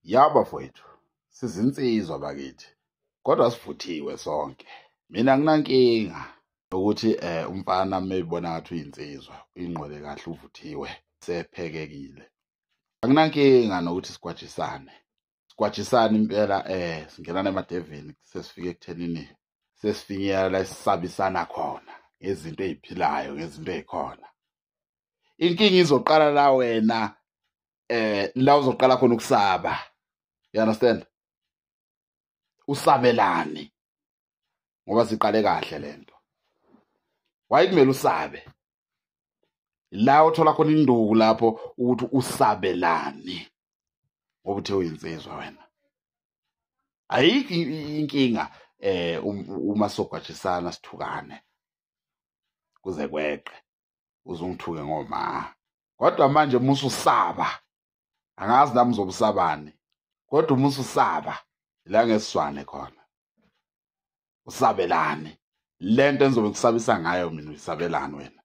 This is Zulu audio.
Ya bafowethu, sizinsizwa bakithi, kodwa sivuthiwe sonke. Mina anginankinga ukuthi umfana mebona ngathi uyinsizwa, uyingqwele kahle, uvuthiwe, sephekekile. Anginankinga nokuthi sigwajisane. Sigwajisane impela, singenana emadevini, sesifike ekuthenini sesifinyela la esisabisana khona ngezinto ey'philayo, ngezinto ey'khona. Inkinga izoqala la wena, la uzoqala khona ukusaba. You understand? Usabelani? Ngoba siqale kahle lento. Why kumele usabe? La uthola khona induku lapho ukuthi usabelani, ngoba uthe uyinsizwa wena. Ayikho inkinga uma sogwajisana sithukane kuze kweqe, uzungithuke ngoma. Kodwa manje musu usaba, angazi nami uzobusabani, kodwa uma ususaba la ngesizwane khona, usabelani lento engizobe kusabisa ngayo mina? Uyisabelani wena?